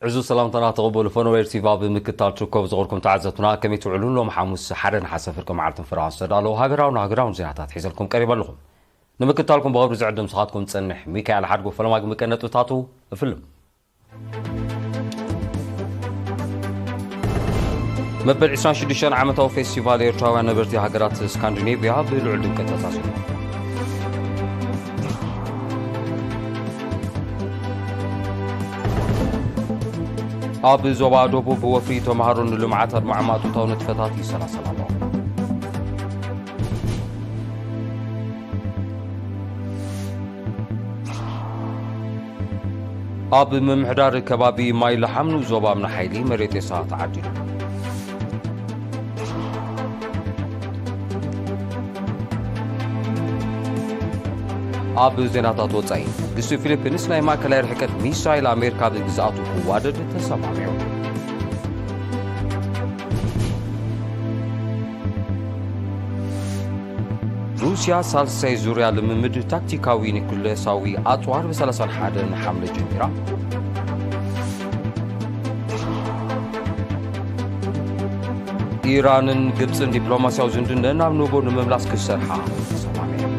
ዕዙዝ ሰላምታና ተቐበሉ ፈነወ ቲቪ። ኣብ ምክታል ትርከቡ ዝኸበርኩም ተዓዘብትና፣ ከመይ ትውዕሉ? ሎም ሓሙስ ሓደ ነሓሰ ፍርቂ መዓልትን ፍርቓን ዝተዳለዉ ሃገራውን ሃገራውን ዜናታት ሒዘልኩም ቀሪበ ኣለኹ። ንምክታልኩም ብኽብሪ ዝዕድም ስኻትኩም ዝጸንሕ ሚካኤል ሓድጉ። ፈለማ ግን ቀንዲ ነጥብታቱ እፍልም። መበል ዕስራን ሽዱሽተን ዓመታዊ ፌስቲቫል ኤርትራውያን ነበርቲ ሃገራት ስካንዲኔቭያ ብልዑል ድምቀት ተሳሲሩ። ኣብ ዞባ ደቡብ ወፍሪ ተምሃሮ ንልምዓት ኣድማዕ ማእቶታዊ ንጥፈታት ይሰላሰል ኣሎ። ኣብ ምምሕዳር ከባቢ ማይ ለሓም ንኡስ ዞባ እምኒ ሓይሊ መሬት ኤሳ ተዓዲሉ። ኣብ ዜናታት ወጻኢ፣ ግዝኢ ፊሊፒንስ ናይ ማእከላይ ርሕቀት ሚሳይል ኣሜሪካ ብግዝኣቱ ክዋደድ ተሰማሚዑ። ሩስያ ሳልሳይ ዙርያ ልምምድ ታክቲካዊ ኒኩለሳዊ ኣጽዋር ብ ሰላሳን ሓደን ሓምለ ጀሚራ። ኢራንን ግብጽን ዲፕሎማስያዊ ዝምድነን ናብ ንቡር ንምምላስ ክሰርሓ ተሰማሚዐን።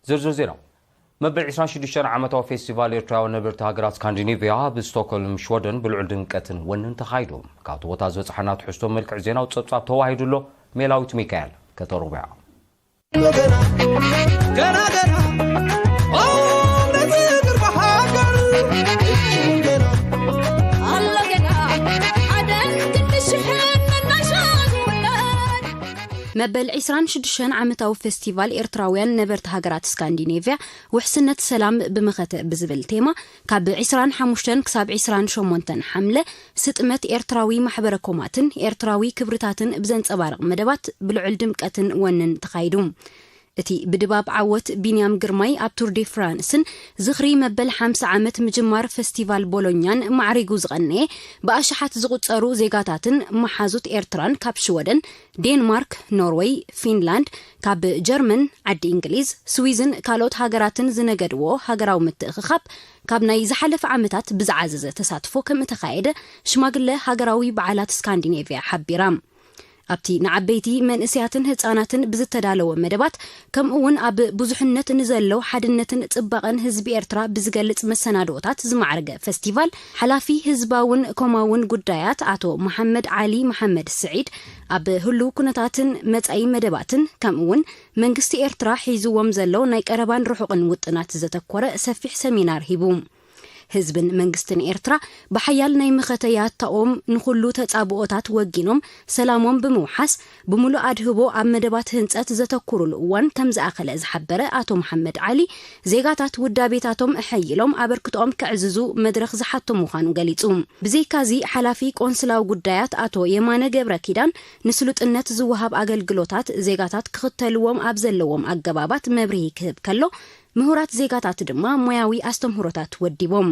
ዝርዝር ዜና። መበል ዕስራን ሽዱሽተን ዓመታዊ ፌስቲቫል ኤርትራውያን ነበርቲ ሃገራት ስካንዲኔቭያ ኣብ ስቶክሆልም ሽወደን ብልዑል ድምቀትን ወንን ተኻይዱ። ካብቲ ቦታ ዝበጽሓና ትሕዝቶ መልክዕ ዜናዊ ጸብጻብ ተዋሂዱ ኣሎ። ሜላዊት ሚካኤል ከተርጉያ። ገና ገና ኦ ነዚ ግርማ ሃገር ገና ኣሎ ገና ሓደ ክንዲ ሽሕን እናሻ ዝውለድ። መበል ዕስራን ሽዱሽተን ዓመታዊ ፌስቲቫል ኤርትራውያን ነበርቲ ሃገራት ስካንዲኔቭያ ውሕስነት ሰላም ብመኸተ ብዝብል ቴማ ካብ ዕስራን ሓሙሽተን ክሳብ ዕስራን ሸሞንተን ሓምለ ስጥመት ኤርትራዊ ማሕበረ ኮማትን ኤርትራዊ ክብርታትን ብዘንጸባርቕ መደባት ብልዑል ድምቀትን ወንን ተኻይዱ። እቲ ብድባብ ዓወት ቢንያም ግርማይ ኣብ ቱር ዴ ፍራንስን ዝኽሪ መበል ሓምሳ ዓመት ምጅማር ፈስቲቫል ቦሎኛን ማዕሪጉ ዝቐነየ ብኣሽሓት ዝቑጸሩ ዜጋታትን መሓዙት ኤርትራን ካብ ሽወደን፣ ዴንማርክ፣ ኖርወይ፣ ፊንላንድ፣ ካብ ጀርመን፣ ዓዲ እንግሊዝ፣ ስዊዝን ካልኦት ሃገራትን ዝነገድዎ ሃገራዊ ምትእኽኻብ ካብ ናይ ዝሓለፈ ዓመታት ብዝዓዘዘ ተሳትፎ ከም እተኻየደ ሽማግለ ሃገራዊ በዓላት ስካንዲኔቭያ ሓቢራ። ኣብቲ ንዓበይቲ መንእሰያትን ህጻናትን ብዝተዳለወ መደባት፣ ከምኡ እውን ኣብ ብዙሕነት ንዘሎ ሓድነትን ጽባቐን ህዝቢ ኤርትራ ብዝገልጽ መሰናድኦታት ዝማዕረገ ፈስቲቫል፣ ሓላፊ ህዝባውን ኮማውን ጉዳያት ኣቶ መሓመድ ዓሊ መሓመድ ስዒድ፣ ኣብ ህሉው ኩነታትን መጻኢ መደባትን፣ ከምኡ እውን መንግስቲ ኤርትራ ሒዝዎም ዘሎ ናይ ቀረባን ርሑቕን ውጥናት ዘተኮረ ሰፊሕ ሰሚናር ሂቡ። ህዝብን መንግስትን ኤርትራ ብሓያል ናይ መኸተ ያታኦም ንኹሉ ተጻብኦታት ወጊኖም ሰላሞም ብምውሓስ፣ ብምሉእ ኣድህቦ ኣብ መደባት ህንጸት ዘተኩሩሉ እዋን ከም ዝኣኸለ ዝሓበረ ኣቶ መሓመድ ዓሊ፣ ዜጋታት ውዳቤታቶም ኣሐይሎም ኣበርክቶኦም ከዕዝዙ መድረኽ ዝሓቶ ምዃኑ ገሊጹ። ብዘይካዚ፣ ሓላፊ ቆንስላዊ ጉዳያት ኣቶ የማነ ገብረ ኪዳን፣ ንስሉጥነት ዝወሃብ ኣገልግሎታት ዜጋታት ክኽተልዎም ኣብ ዘለዎም ኣገባባት መብርሂ ክህብ ከሎ፣ ምሁራት ዜጋታት ድማ ሞያዊ ኣስተምህሮታት ወዲቦም።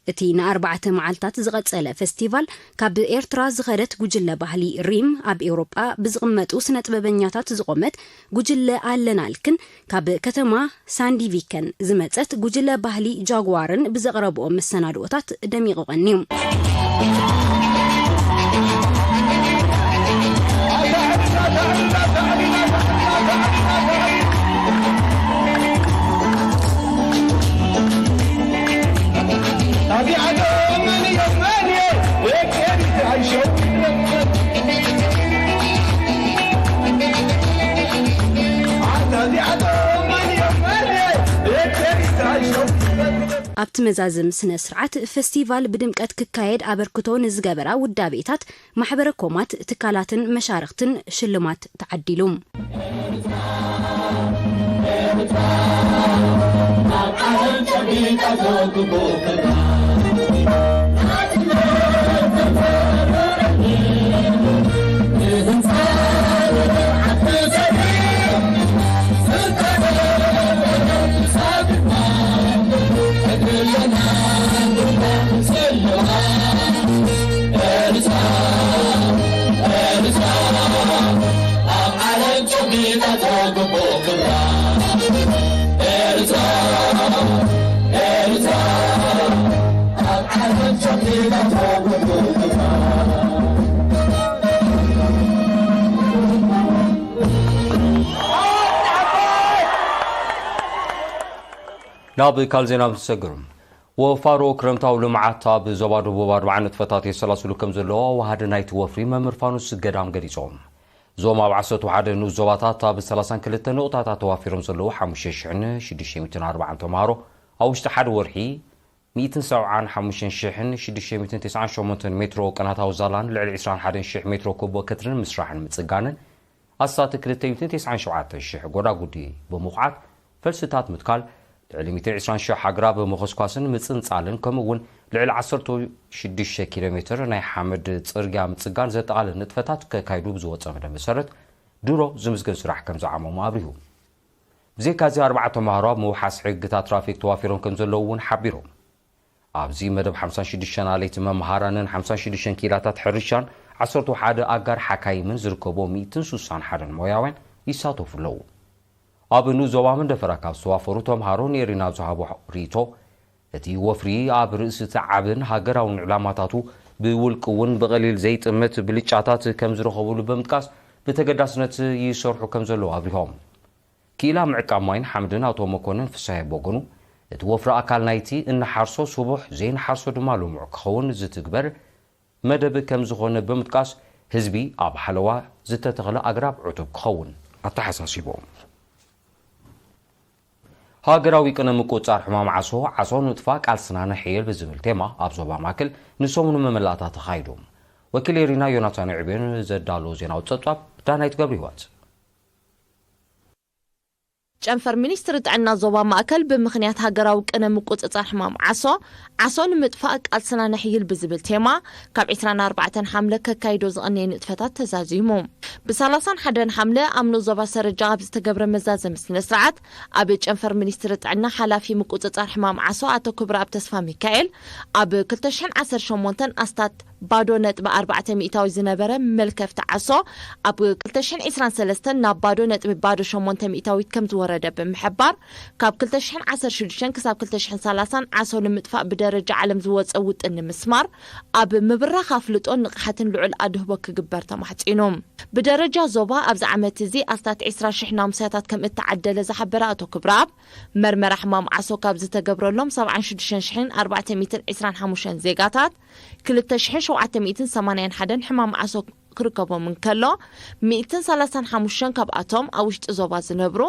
እቲ ንኣርባዕተ መዓልታት ዝቐጸለ ፈስቲቫል፣ ካብ ኤርትራ ዝኸደት ጉጅለ ባህሊ ሪም፣ ኣብ ኤውሮጳ ብዝቕመጡ ስነ-ጥበበኛታት ዝቖመት ጉጅለ ኣለናልክን፣ ካብ ከተማ ሳንዲቪከን ዝመጸት ጉጅለ ባህሊ ጃጉዋርን ብዘቕረብኦ መሰናድኦታት ደሚቑ ቀንዩ። ኣብቲ መዛዝም ስነ ስርዓት፣ ፈስቲቫል ብድምቀት ክካየድ ኣበርክቶ ንዝገበራ ውዳቤታት፣ ማሕበረ ኮማት፣ ትካላትን መሻርኽትን ሽልማት ተዓዲሉ። ግቡእ ክብራ ኤርትራ፣ ኤርትራ፣ ኣብ ዓለም ሸኪላቶ ግቡእ ክብራ። ናብ ካልእ ዜና ምስ ንሰግር፣ ወፋሮ ክረምታዊ ልምዓት ኣብ ዞባ ደቡብ ኣርብዓ ንጥፈታት የሰላስሉ ከም ዘለዉ ኣዋሃዲ ናይቲ ወፍሪ መምህር ፋኑስ ገዳም ገሊጾም። እዞም ኣብ ዓሰርተ ሓደ ንኡስ ዞባታት ኣብ ሰላሳን ክልተን ነቑጣታት ተዋፊሮም ዘለዉ ሓሙሽተ ሽሕን ሽዱሽተ ሚእትን ኣርባዓን ተምሃሮ ኣብ ውሽጢ ሓደ ወርሒ ሚእትን ሰብዓን ሓሙሽተን ሽሕን ሽዱሽተ ሚእትን ተስዓን ሸሞንተን ሜትሮ ቅናታዊ ዛላን ልዕሊ ዕስራን ሓደን ሽሕ ሜትሮ ኩቦ ከትርን ምስራሕን ምጽጋንን ኣስታት ክልተ ሚእትን ተስዓን ሸውዓተን ሽሕ ጎዳጉዲ ብምኹዓት ፈልስታት ምትካል፣ ልዕሊ ሚእትን ዕስራን ሽሕ ኣግራብ ምኹስኳስን ምጽንጻልን ከምኡ እውን ልዕሊ ዓሰርተ ሽዱሽተ ኪሎ ሜትር ናይ ሓመድ ጽርግያ ምጽጋን ዘጠቓልል ንጥፈታት ከካይዱ ብዝወጸ መደብ መሰረት ድሮ ዝምዝገብ ስራሕ ከም ዝዓመሙ ኣብሪሁ። ብዘይካዚ ኣርባዕተ ተምሃሮ ኣብ ምውሓስ ሕግታት ትራፊክ ተዋፊሮም ከም ዘለዉ እውን ሓቢሮም። ኣብዚ መደብ ሓምሳን ሽዱሽተን ኣለይቲ መምሃራንን ሓምሳን ሽዱሽተን ክኢላታት ሕርሻን ዓሰርተ ሓደ ኣጋር ሓካይምን ዝርከብዎም ሚእትን ስሳን ሓደን ሞያውያን ይሳተፉ ኣለዉ። ኣብ ንኡስ ዞባ መንደፈራ ካብ ዝተዋፈሩ ተምሃሮ ንኤሪና ዝሃቦ ርእይቶ፣ እቲ ወፍሪ ኣብ ርእሲ እቲ ዓብን ሃገራውን ዕላማታቱ ብውልቂ እውን ብቐሊል ዘይጥምት ብልጫታት ከም ዝረኸብሉ ብምጥቃስ ብተገዳስነት ይሰርሑ ከም ዘለዉ ኣብሪሆም። ክኢላ ምዕቃብ ማይን ሓመድን ኣቶ መኮንን ፍስሃየ ብወገኑ፣ እቲ ወፍሪ ኣካል ናይቲ እንሓርሶ ስቡሕ ዘይንሓርሶ ድማ ልሙዕ ክኸውን ዝትግበር መደብ ከም ዝኾነ ብምጥቃስ፣ ህዝቢ ኣብ ሓለዋ ዝተተኽለ ኣግራብ ዕቱብ ክኸውን ኣተሓሳሲቦም። ሃገራዊ ቅነ ምቁጽጻር ሕማም ዓሶ፣ ዓሶ ንምጥፋእ ቃልስና ነሕይል ብዝብል ቴማ ኣብ ዞባ ማእከል ንሰሙኑ መመላእታ ተኻይዱ። ወኪል ኤሪና ዮናታን ዕቤን ዘዳሎ ዜናዊ ጸብጻብ ዳናይት ገብረ ህይወት። ጨንፈር ሚኒስትሪ ጥዕና ዞባ ማእከል ብምኽንያት ሃገራዊ ቅነ ምቁጽጻር ሕማም ዓሶ፣ ዓሶ ንምጥፋእ ቃልስና ነሕይል ብዝብል ቴማ ካብ ዕስራን ኣርባዕተን ሓምለ ከካይዶ ዝቐነየ ንጥፈታት ተዛዚሙ። ብሰላሳን ሓደን ሓምለ ኣብ ንኡስ ዞባ ሰረጃ ኣብ ዝተገብረ መዛዘሚ ስነ ስርዓት፣ ኣብ ጨንፈር ሚኒስትሪ ጥዕና ሓላፊ ምቁጽጻር ሕማም ዓሶ ኣቶ ክብረኣብ ተስፋ ሚካኤል፣ ኣብ ክልተ ሽሕን ዓሰርተ ሸሞንተን ኣስታት ባዶ ነጥቢ ኣርባዕተ ሚእታዊ ዝነበረ መልከፍቲ ዓሶ፣ ኣብ ክልተ ሽሕን ዕስራን ሰለስተን ናብ ባዶ ነጥቢ ባዶ ሸሞንተ ሚእታዊት ከም ዝወረደ ብምሕባር፣ ካብ ክልተ ሽሕን ዓሰርተ ሽዱሽተን ክሳብ ክልተ ሽሕን ሰላሳን ዓሶ ንምጥፋእ ብደረጃ ዓለም ዝወጸ ውጥን ንምስማር፣ ኣብ ምብራኽ ኣፍልጦን ንቕሓትን ልዑል ኣድህቦ ክግበር ተማሕጺኑ። ብደረጃ ዞባ ኣብዚ ዓመት እዚ ኣስታት ዕስራ ሽሕ ናሙሳታት ከም እተዓደለ ዝሓበረ ኣቶ ክብረኣብ፣ መርመራ ሕማም ዓሶ ካብ ዝተገብረሎም ሰብዓን ሽዱሽተን ሽሕን ኣርባዕተ ሚእትን ዕስራን ሓሙሽተን ዜጋታት፣ ክልተ ሽሕን ሸውዓተ ሚእትን ሰማንያን ሓደን ሕማም ዓሶ ክርከቦም እንከሎ፣ ሚእትን ሰላሳን ሓሙሽተን ካብኣቶም ኣብ ውሽጢ ዞባ ዝነብሩ፣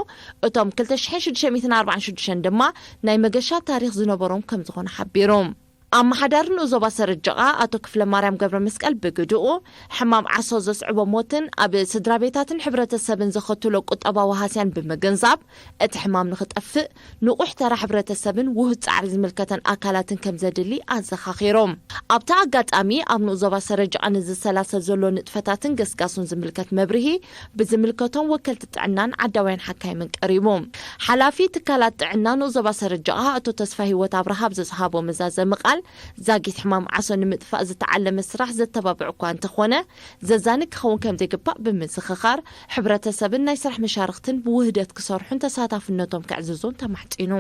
እቶም ክልተ ሽሕን ሽዱሽተ ሚእትን ኣርባዓን ሽዱሽተን ድማ ናይ መገሻ ታሪኽ ዝነበሮም ከም ዝኾኑ ሓቢሩ። ኣመሓዳሪ ንኡስ ዞባ ሰረጀቓ ኣቶ ክፍለ ማርያም ገብረ መስቀል ብግድኡ፣ ሕማም ዓሶ ዘስዕቦ ሞትን ኣብ ስድራ ቤታትን ሕብረተሰብን ዘኸትሎ ቁጠባዊ ሃስያን ብምግንዛብ፣ እቲ ሕማም ንኽጠፍእ ንቑሕ ተራ ሕብረተሰብን ውሁድ ጻዕሪ ዝምልከተን ኣካላትን ከም ዘድሊ ኣዘኻኺሮም። ኣብቲ ኣጋጣሚ ኣብ ንኡስ ዞባ ሰረጀቓ ንዝሰላሰል ዘሎ ንጥፈታትን ገስጋሱን ዝምልከት መብርሂ ብዝምልከቶም ወከልቲ ጥዕናን ዓዳውያን ሓካይምን ቀሪቡ። ሓላፊ ትካላት ጥዕና ንኡስ ዞባ ሰረጀቓ ኣቶ ተስፋ ህይወት ኣብርሃ ኣብ ዝሃቦ መዛዘሚ ቃል፣ ዛጊት ሕማም ዓሶ ንምጥፋእ ዝተዓለመ ስራሕ ዘተባብዕ እኳ እንተኾነ፣ ዘዛኒ ክኸውን ከም ዘይግባእ ብምዝኽኻር፣ ሕብረተሰብን ናይ ስራሕ መሻርኽትን ብውህደት ክሰርሑን ተሳታፍነቶም ከዕዝዙን ተማሕጺኑ።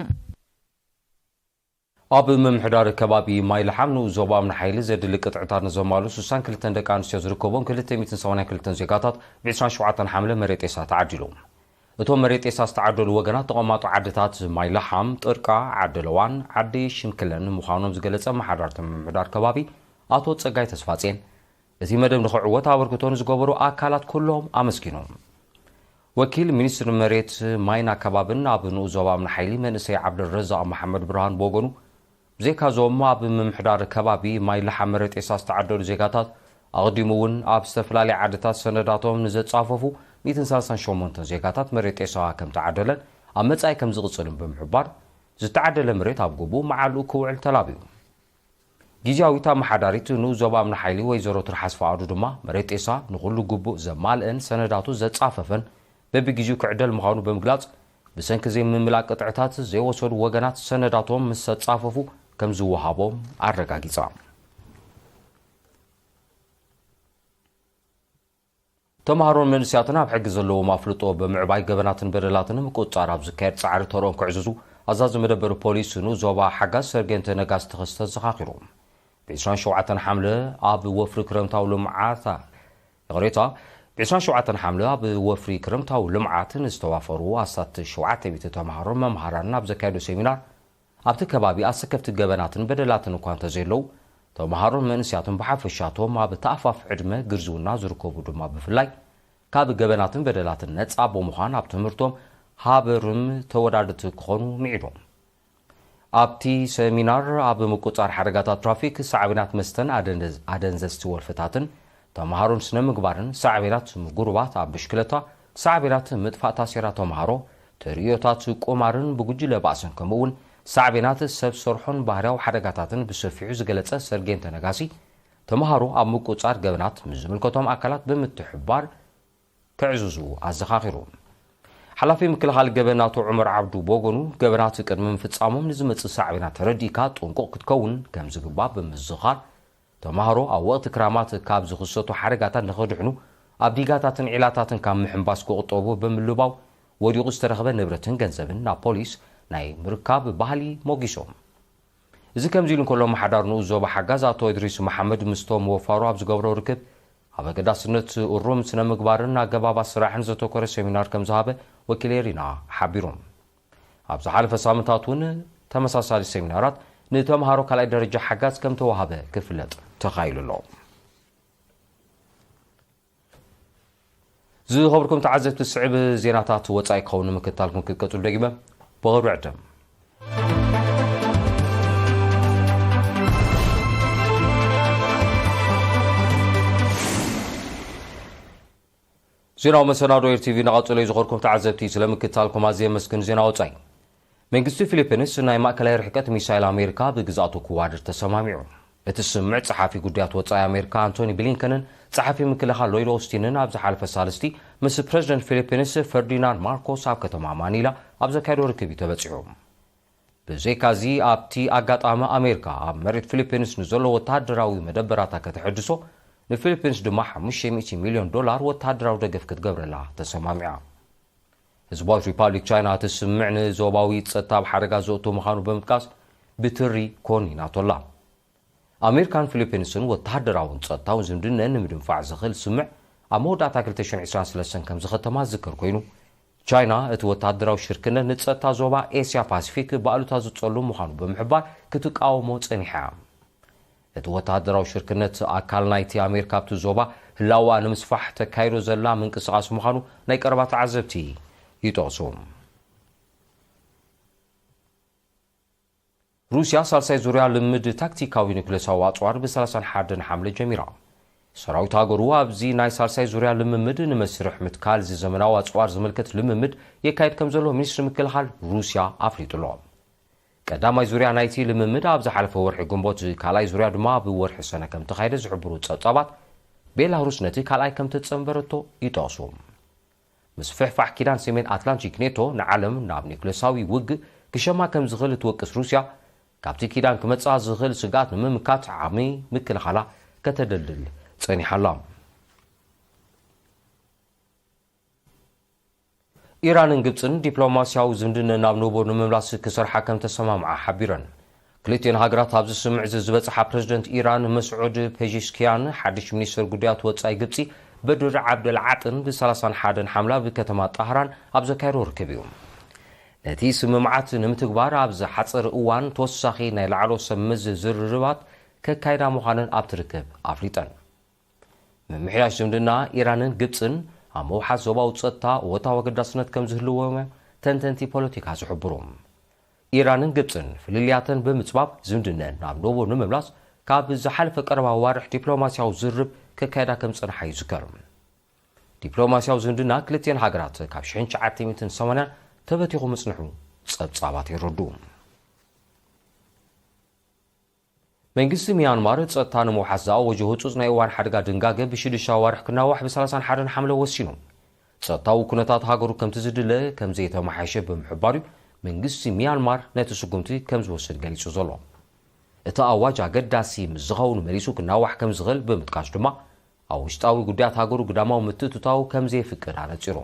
ኣብ ምምሕዳር ከባቢ ማይ ለሓም ንኡስ ዞባ እምኒ ሓይሊ ዘድሊ ቅጥዕታት ንዘማሉ ስሳን ክልተን ደቂ ኣንስትዮ ዝርከቦም ክልተ ሚእትን ሰማንያን ክልተን ዜጋታት ብ ዕስራን ሸውዓተን ሓምለ መሬት ጤሳ ተዓዲሉ። እቶም መሬት ጤሳ ዝተዓደሉ ወገናት ተቐማጦ ዓድታት ማይ ለሓም፣ ጥርቃ፣ ዓዲ ለዋን፣ ዓዲ ሽንክለን ምዃኖም ዝገለጸ ኣመሓዳሪ እቲ ምምሕዳር ከባቢ ኣቶ ጸጋይ ተስፋጼን፣ እቲ መደብ ንኽዕወት ኣበርክቶ ንዝገበሩ ኣካላት ኩሎም ኣመስጊኑ። ወኪል ሚኒስትሪ መሬት፣ ማይን ኣከባብን ኣብ ንኡስ ዞባ እምኒ ሓይሊ መንእሰይ ዓብደልረዛቕ መሓመድ ብርሃን ብወገኑ፣ ብዘይካዞም ኣብ ምምሕዳር ከባቢ ማይ ለሓም መሬት ጤሳ ዝተዓደሉ ዜጋታት፣ ኣቐዲሙ እውን ኣብ ዝተፈላለያ ዓድታት ሰነዳቶም ንዘጻፈፉ ሚእትን ሰላሳን ሸሞንተን ዜጋታት መሬት ጤሳ ከም ተዓደለን ኣብ መጻኢ ከም ዝቕጽልን ብምሕባር፣ ዝተዓደለ መሬት ኣብ ግቡእ መዓልኡ ክውዕል ተላብዩ። ግዝያዊት ኣመሓዳሪት ንኡስ ዞባ እምኒ ሓይሊ ወይዘሮ ትርሓስ ፍቓዱ ድማ፣ መሬት ጤሳ ንኹሉ ግቡእ ዘማልአን ሰነዳቱ ዘጻፈፈን በብግዜኡ ክዕደል ምዃኑ ብምግላጽ፣ ብሰንኪ ዘይምምላእ ቅጥዕታት ዘይወሰዱ ወገናት ሰነዳቶም ምስ ኣጻፈፉ ከም ዝወሃቦም ኣረጋጊጻ። ተምሃሮን መንእሰያትን ኣብ ሕጊ ዘለዎም ኣፍልጦ ብምዕባይ ገበናትን በደላትን ንምቁጽጻር ኣብ ዝካየድ ጻዕሪ ተርኦም ክዕዝዙ ኣዛዚ መደበር ፖሊስ ንኡስ ዞባ ሓጋዝ ሰርጌንት ነጋሲ ተኸስተ ኣዘኻኺሩ። ብ27 ሓምለ ኣብ ወፍሪ ክረምታዊ ልምዓት፣ ይቕሬታ፣ ብ27 ሓምለ ኣብ ወፍሪ ክረምታዊ ልምዓት ንዝተዋፈሩ ኣስታት ሸውዓተ ሚእቲ ተምሃሮን መምሃራንን ኣብ ዘካየዶ ሴሚናር፣ ኣብቲ ከባቢ ኣሰከፍቲ ገበናትን በደላትን እኳ እንተዘየለዉ፣ ተምሃሮን መንእሰያትን ብሓፈሻ እቶም ኣብ ተኣፋፍ ዕድመ ግርዝውና ዝርከቡ ድማ ብፍላይ ካብ ገበናትን በደላትን ነጻ ብምዃን ኣብ ትምህርቶም ሃበርም ተወዳደርቲ ክኾኑ ምዒዶም። ኣብቲ ሰሚናር ኣብ ምቁጻር ሓደጋታት ትራፊክ፣ ሳዕቤናት መስተን ኣደንዘዝ-፣ ኣደንዘዝቲ ወልፍታትን ተምሃሮን ስነ ምግባርን፣ ሳዕቤናት ምጉርባት ኣብ ብሽክለታ፣ ሳዕቤናት ምጥፋእ ታሴራ ተምሃሮ፣ ተርእዮታት ቁማርን ብጉጅለ ባእስን ከምኡ እውን ሳዕቤናት ሰብ ሰርሖን ባህርያዊ ሓደጋታትን ብሰፊሑ ዝገለጸ ሰርጌን ተነጋሲ፣ ተምሃሮ ኣብ ምቁጻር ገበናት ምስ ዝምልከቶም ኣካላት ብምትሕብባር ክዕዝዙ ኣዘኻኺሩ። ሓላፊ ምክልኻል ገበን ኣቶ ዑመር ዓብዱ ብወገኑ፣ ገበናት ቅድሚ ምፍጻሞም ንዝመጽእ ሳዕቤናት ተረዲእካ ጥንቁቕ ክትከውን ከም ዝግባእ ብምዝኻር፣ ተምሃሮ ኣብ ወቕቲ ክራማት ካብ ዝኽሰቱ ሓደጋታት ንኽድሕኑ፣ ኣብ ዲጋታትን ዒላታትን ካብ ምሕንባስ ክቑጠቡ ብምልባው፣ ወዲቑ ዝተረኽበ ንብረትን ገንዘብን ናብ ፖሊስ ናይ ምርካብ ባህሊ ሞጊሶም። እዚ ከምዚ ኢሉ እንከሎ፣ ኣመሓዳሪ ንኡስ ዞባ ሓጋዝ ኣቶ እድሪስ መሓመድ ምስቶም ወፋሩ ኣብ ዝገብሮ ርክብ፣ ኣብ ኣገዳስነት እሩም ስነ ምግባርን ኣገባባት ስራሕን ዘተኮረ ሴሚናር ከም ዝሃበ ወኪል ኤሪና ሓቢሩ። ኣብ ዝሓለፈ ሳምንታት እውን ተመሳሳሊ ሴሚናራት ንተምሃሮ ካልኣይ ደረጃ ሓጋዝ ከም ተዋሃበ ክፍለጥ ተኻኢሉ ኣሎ። ዝኸበርኩም ተዓዘብቲ፣ ስዕብ ዜናታት ወጻኢ ክኸውን ንምክትታልኩም ክትቀጽሉ ደጊመ ብኽብሪ ዕድም። ዜናዊ መሰናዶ ኤር ቲቪ እናቐጸለ እዩ። ዝኸበርኩም ተዓዘብቲ፣ ስለ ምክትታልኩም ኣዝየ የመስግን። ዜና ወጻኢ። መንግስቲ ፊሊፒንስ ናይ ማእከላይ ርሕቀት ሚሳይል ኣሜሪካ ብግዝኣቱ ክዋድድ ተሰማሚዑ። እቲ ስምምዕ ጸሓፊ ጉዳያት ወጻኢ ኣሜሪካ ኣንቶኒ ብሊንከንን ጸሓፊ ምክልኻል ሎይድ ኦስቲንን ኣብ ዝሓለፈ ሳልስቲ ምስ ፕረዚደንት ፊሊፒንስ ፈርዲናንድ ማርኮስ ኣብ ከተማ ማኒላ ኣብ ዘካየዶ ርክብ እዩ ተበጺሑ። ብዘይካዚ ኣብቲ ኣጋጣሚ ኣሜሪካ ኣብ መሬት ፊሊፒንስ ንዘሎ ወተሃደራዊ መደበራታ ከተሐድሶ፣ ንፊሊፒንስ ድማ ሓሙሽተ ሚእቲ ሚልዮን ዶላር ወተሃደራዊ ደገፍ ክትገብረላ ተሰማሚዓ። ህዝባዊት ሪፓብሊክ ቻይና እቲ ስምምዕ ንዞባዊ ጸጥታ ኣብ ሓደጋ ዘእቱ ምዃኑ ብምጥቃስ ብትሪ ኮኒናቶ ኣላ። ኣሜሪካን ፊሊፒንስን ወተሃደራውን ጸጥታውን ዝምድነን ንምድንፋዕ ዝኽእል ስምምዕ ኣብ መወዳእታ ክልተ ሽሕን ዕስራን ሰለስተን ከም ዝኸተማ ዝዝከር ኮይኑ፣ ቻይና እቲ ወተሃደራዊ ሽርክነት ንጸጥታ ዞባ ኤስያ ፓሲፊክ ብኣሉታ ዝጸሉ ምዃኑ ብምሕባር ክትቃወሞ ጸኒሓ። እቲ ወተሃደራዊ ሽርክነት ኣካል ናይቲ ኣሜሪካ ኣብቲ ዞባ ህላወኣ ንምስፋሕ ተካይዶ ዘላ ምንቅስቓስ ምዃኑ ናይ ቀረባ ተዓዘብቲ ይጠቕሱ። ሩስያ ሳልሳይ ዙርያ ልምምድ ታክቲካዊ ኒኩሌሳዊ ኣጽዋር ብ31 ሓምለ ጀሚራ። ሰራዊት ሃገሩ ኣብዚ ናይ ሳልሳይ ዙርያ ልምምድ ንመስርሕ ምትካል እዚ ዘመናዊ ኣጽዋር ዝምልከት ልምምድ የካይድ ከም ዘሎ ሚኒስትሪ ምክልኻል ሩስያ ኣፍሊጡ ኣሎ። ቀዳማይ ዙርያ ናይቲ ልምምድ ኣብ ዝሓለፈ ወርሒ ግንቦት፣ ካልኣይ ዙርያ ድማ ኣብ ወርሒ ሰነ ከም ተኻየደ ዝሕብሩ ጸብጻባት፣ ቤላሩስ ነቲ ካልኣይ ከም ተጸንበረቶ ይጠቕሱ። ምስፍሕፋሕ ኪዳን ሰሜን ኣትላንቲክ ኔቶ ንዓለም ናብ ኒኩሌሳዊ ውግእ ክሸማ ከም ዝኽእል እትወቅስ ሩስያ፣ ካብቲ ኪዳን ክመጽኣ ዝኽእል ስግኣት ንምምካት ዓቕሚ ምክልኻላ ከተደልድል ጸኒሓ ኣላ። ኢራንን ግብጽን ዲፕሎማስያዊ ዝምድነን ናብ ንቡር ንምምላስ ክሰርሓ ከም ተሰማምዓ ሓቢረን። ክልቲኤን ሃገራት ኣብዚ ስምምዕ እዚ ዝበጽሓ ፕረዚደንት ኢራን መስዑድ ፔዚሽኪያን ሓድሽ ሚኒስትር ጉዳያት ወጻኢ ግብጺ በድር ዓብደል ዓጥን ብ31 ሓምላ ኣብ ከተማ ጣህራን ኣብ ዘካየዶ ርክብ እዩ። ነቲ ስምምዓት ንምትግባር ኣብ ዝሓጸረ እዋን ተወሳኺ ናይ ላዕሎ ሰብ መዚ ዝርርባት ከካይዳ ምዃነን ኣብቲ ርክብ ኣፍሊጠን። ምምሕያሽ ዝምድና ኢራንን ግብጽን ኣብ ምውሓስ ዞባዊ ጸጥታ እወታዊ ኣገዳስነት ከም ዝህልዎ እዮም ተንተንቲ ፖለቲካ ዝሕብሩ። ኢራንን ግብጽን ፍልልያተን ብምጽባብ ዝምድነን ናብ ንቡር ንምምላስ ካብ ዝሓለፈ ቀረባ ኣዋርሕ ዲፕሎማስያዊ ዝርርብ ከካየዳ ከም ዝጸንሓ ይዝከር። ዲፕሎማስያዊ ዝምድና ክልቲኤን ሃገራት ካብ ሽሕን ትሽዓተ ሚእትን ሰማንያን ተበቲኹ ምጽንሑ ጸብጻባት የረድኡ። መንግስቲ ሚያንማር ጸጥታ ንምውሓስ ዝኣወጆ ህጹጽ ናይ እዋን ሓደጋ ድንጋገ ብሽዱሽተ ኣዋርሕ ክናዋሕ ብ31 ሓምለ ወሲኑ። ጸጥታዊ ኩነታት ሃገሩ ከምቲ ዝድለ ከም ዘይተመሓየሸ ብምሕባር እዩ መንግስቲ ሚያንማር ነቲ ስጉምቲ ከም ዝወስድ ገሊጹ ዘሎ። እቲ ኣዋጅ ኣገዳሲ ምስ ዝኸውን መሊሱ ክናዋሕ ከም ዝኽእል ብምጥቃስ ድማ፣ ኣብ ውሽጣዊ ጉዳያት ሃገሩ ግዳማዊ ምትእትታው ከም ዘየፍቅድ ኣነጺሩ።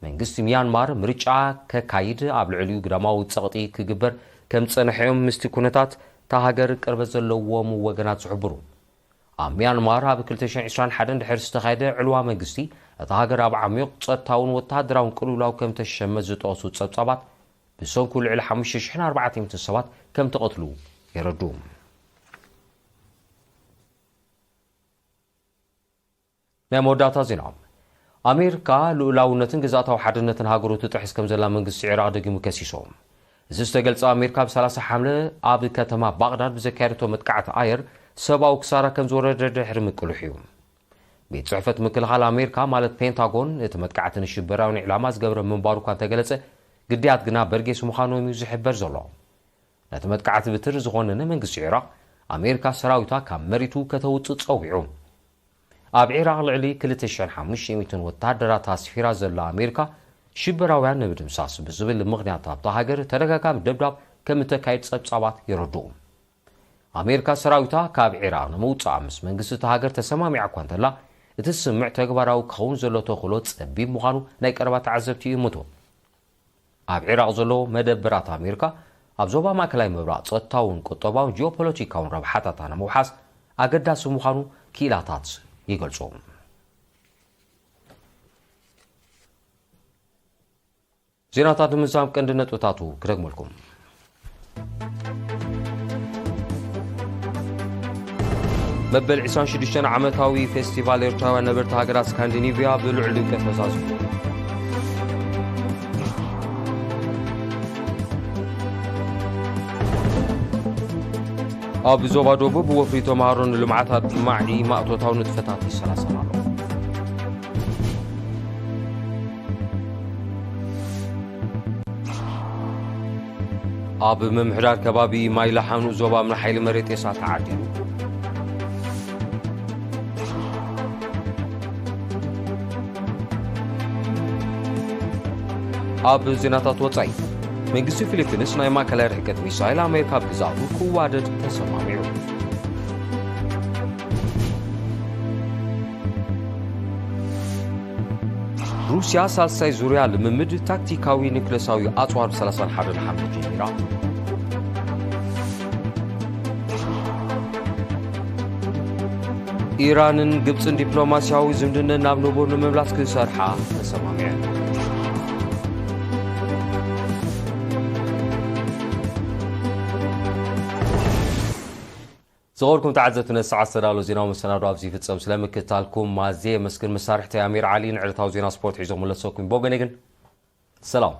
መንግስቲ ሚያንማር ምርጫ ከካይድ ኣብ ልዕሊኡ ግዳማዊ ጸቕጢ ክግበር ከም ዝጸንሐ እዮም ምስቲ ኩነታት እታ ሃገር ቅርበት ዘለዎም ወገናት ዝሕብሩ። ኣብ ሚያንማር ኣብ ክልተ ሽሕን ዕስራን ሓደን ድሕሪ ዝተኻየደ ዕልዋ መንግስቲ፣ እታ ሃገር ኣብ ዓሚቕ ጸጥታውን ወተሃደራውን ቅልውላው ከም ተሸመት ዝጠቐሱ ጸብጻባት፣ ብሰንኩ ልዕሊ ሓሙሽተ ሽሕን ኣርባዕተ ሚእትን ሰባት ከም ተቐትሉ የረድኡ። ናይ መወዳእታ ዜና። ኣሜሪካ ልኡላውነትን ግዝኣታዊ ሓድነትን ሃገሩ ትጥሕስ ከም ዘላ መንግስቲ ዒራቕ ደጊሙ ከሲሶ። እዚ ዝተገልጸ ኣሜሪካ ብ ሰላሳ ሓምለ ኣብ ከተማ ባቕዳድ ብዘካየደቶ መጥቃዕቲ ኣየር ሰብኣዊ ክሳራ ከም ዝወረደ ድሕሪ ምቅልሑ እዩ። ቤት ጽሕፈት ምክልኻል ኣሜሪካ ማለት ፔንታጎን እቲ መጥቃዕቲ ንሽበራውን ዕላማ ዝገብረ ምንባሩ እኳ እንተገለጸ፣ ግዳያት ግና በርጌስ ምዃኖም እዩ ዝሕበር ዘሎ። ነቲ መጥቃዕቲ ብትሪ ዝኾነነ መንግስቲ ዒራቕ ኣሜሪካ ሰራዊታ ካብ መሬቱ ከተውጽእ ጸዊዑ። ኣብ ዒራቕ ልዕሊ ክልተ ሽሕን ሓሙሽተ ሚእትን ወተሃደራት ኣስፊራ ዘላ ኣሜሪካ፣ ሽበራውያን ንምድምሳስ ብዝብል ምኽንያት ኣብታ ሃገር ተደጋጋሚ ደብዳብ ከም እተካይድ ጸብጻባት የረድኡ። ኣሜሪካ ሰራዊታ ካብ ዒራቕ ንምውጻእ ምስ መንግስቲ እታ ሃገር ተሰማሚዓ እኳ እንተላ፣ እቲ ስምምዕ ተግባራዊ ክኸውን ዘሎ ተኽእሎ ጸቢብ ምዃኑ ናይ ቀረባ ተዓዘብቲ ይእምቱ። ኣብ ዒራቕ ዘለዉ መደበራት ኣሜሪካ ኣብ ዞባ ማእከላይ ምብራቕ ጸጥታውን ቁጠባውን ጂኦፖለቲካውን ረብሓታታ ንምውሓስ ኣገዳሲ ምዃኑ ክኢላታት ይገልጹ። ዜናታት ንምዝዛም ቀንዲ ነጥብታቱ ክደግመልኩም። መበል ዕስራን ሽዱሽተን ዓመታዊ ፌስቲቫል ኤርትራውያን ነበርቲ ሃገራት ስካንዲኔቭያ ብልዑል ድምቀት ተዛዚሙ። ኣብ ዞባ ደቡብ ወፍሪ ተምሃሮ ንልምዓት ኣድማዒ ማእቶታዊ ንጥፈታት ይሰላሰል ኣሎ። ኣብ ምምሕዳር ከባቢ ማይ ላሓኑ ዞባ ምንሓይሊ መሬት ጤሳ ተዓዲሉ። ኣብ ዜናታት ወጻኢ፣ መንግስቲ ፊሊፒንስ ናይ ማእከላይ ርሕቀት ሚሳይል ኣሜሪካ ኣብ ግዝኣቱ ክዋደድ ተሰማሚዑ። ሩስያ ሳልሳይ ዙርያ ልምምድ ታክቲካዊ ኒውክለሳዊ ኣጽዋር ሰላሳን ሓደን ሓምለ ጀሚራ። ኢራንን ግብጽን ዲፕሎማስያዊ ዝምድነን ናብ ንቡር ንምምላስ ክሰርሓ ተሰማሚዐን። ዝኸበርኩም ተዓዘብቲ፣ ነዚ ሰዓት ዝተዳለወ ዜናዊ መሰናዶ ኣብዚ ይፍጸም። ስለ ምክትታልኩም ኣዝየ የመስግን። መሳርሕተይ ኣሚር ዓሊ ንዕለታዊ ዜና ስፖርት ሒዞ ክምለሰኩም። ብወገነይ ግን ሰላም።